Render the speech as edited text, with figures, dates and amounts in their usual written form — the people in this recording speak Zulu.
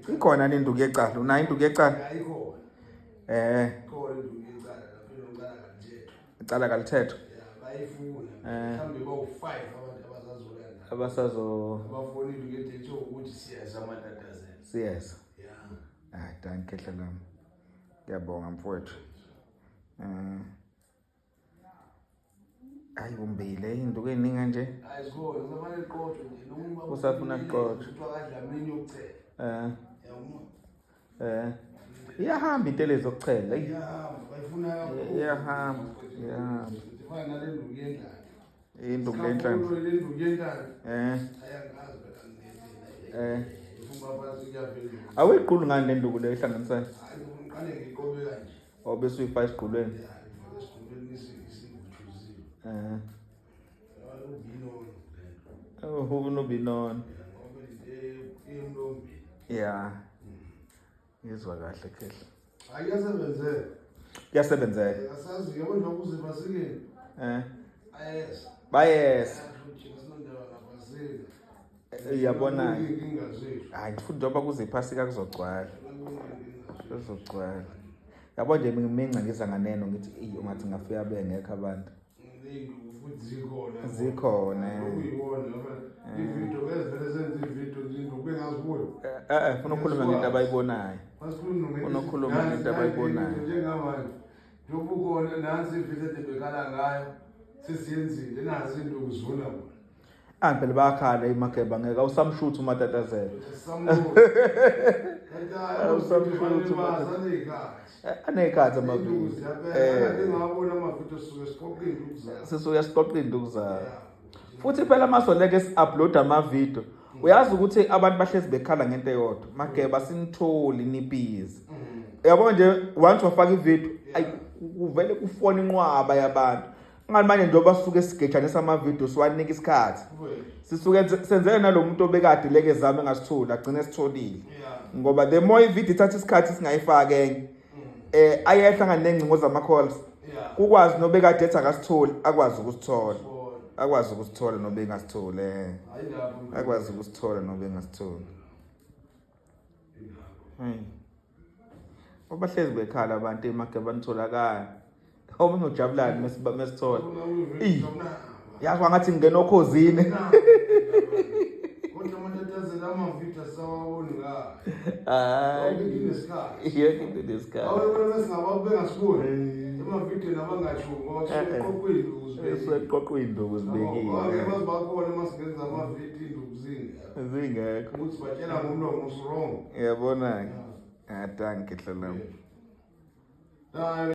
Ikhona nenduku yecala, unayo induku yecala? Ayikhona. Eh. Ikhona induku yecala lapho inocala kalithethwa. Icala kalithethwa. Ya, bayifuna. Eh. Mhlawumbe bawu-5 abantu abasazolanda. Abasazo Abafonile nge-date ukuthi siyeza amatatazela. Siyeza. Ya. Hayi, dankie khehla lami. Ngiyabonga mfowethu. Hayi kumbile induku eningi kanje. Hayi zikhona, kusafanele kuqotshwe nje. Noma ubaba Kusafuna kuqotshwe. Kuthiwa kaDlamini yokuchela. Yabona? Iyahamba intelezi yokuchela. Eyi. Iyahamba, bayifuna kakhulu. Iyahamba, iyahamba. Ifana nale nduku yendlala. Induku lenhlanhla. Le nduku yendlala. Eh. Ayangazi phela ngene. Eh. Ifuna phansi kuyavela. Awuyiquli ngani le nduku le ihlanganisayo? Hayi ngiqale ngiqobe kanje. Oh bese uyifaka esigqulweni. Ya, ngifake esigqulweni isinguthuziwe. Ubinono lento. Oh unobinono. Ngoba into emlombeni. Yeah. Ngizwa kahle khehla. Hayi kuyasebenzeka. Kuyasebenzeka. Asazi yabo nje ukuze basikeni. Eh. Ayesa. Bayesa. Sinondaba naphasika. Uyabona. Inkinga zethu. Hayi futhi njengoba kuze iphasika kuzogcwala. Kuzogcwala. Yabo nje ngiminca ngiza nganeno ngithi eyi ungathi ngafika bengekho abantu. Ney'nduku futhi zikhona. Zikhona. Okuyibona ngoba ividiyo bezivele senze ividiyo nje induku bengazibuyi. Eh, funa ukukhuluma ngento abayibonayo. Masikhuluma ngento. Funa ukukhuluma ngento abayibonayo. Njengamanje. Njengoba ukhona nansi ividiyo ede bekhala ngayo sesiyenzile nazi induku zivuna bona. Ah phela bayakhala imageba ngeke awusamshuthi umatatazela. Awusamshuthi. Aney'khathi amavidiyo. Eh. Ngingabona amavidiyo suke siqoqa iy'nduku zawo. Sisuke siqoqa iy'nduku zawo. Futhi phela masoleke si-upload amavidiyo. Uyazi ukuthi abantu bahlezi bekhala ngento eyodwa. Mageba sinitholi ni-busy. Uyabo nje once wafaka ividiyo ayi kuvele kufona inqwaba yabantu. Ngani manje njengoba sisuke sigejanisa amavidiyo siwanika isikhathi. Sisuke senzele nalomuntu obekade leke zama engasitholi agcine sitholile. Ngoba the more ividiyo ithatha isikhathi singayifaki enye. Ayehla ngani nengcingo zama calls. Kukwazi nobekade ethi akasitholi akwazi ukusithola. Akwazi ukusithola nobe engasitholi. Akwazi ukusithola nobe engasitholi. Hey. Abahlezi bekhala abantu emageba nitholakala. Awube ngojabulani mesithola. Eyi. Yazi ngathi ngingena okhozini. Kodwa amatatazela amavidiyo asisawaboni ngayo. Hayi. Yonke into inesikhathi. Yonke into inesikhathi. Awubona besingaba bengasiboni. Emavidiyweni abangasho ngoba kusuke kuqoqwe iy'nduku zibekile. Kusuke kuqoqwe iy'nduku zibekile. Ake baze bakhona uma singenza amavidiyo iy'nduku zingekho. Zingekho. Ukuthi batshela ngomlomo usu-wrong. Uyabona-ke. Ah, dankie khehla lami. Hayi.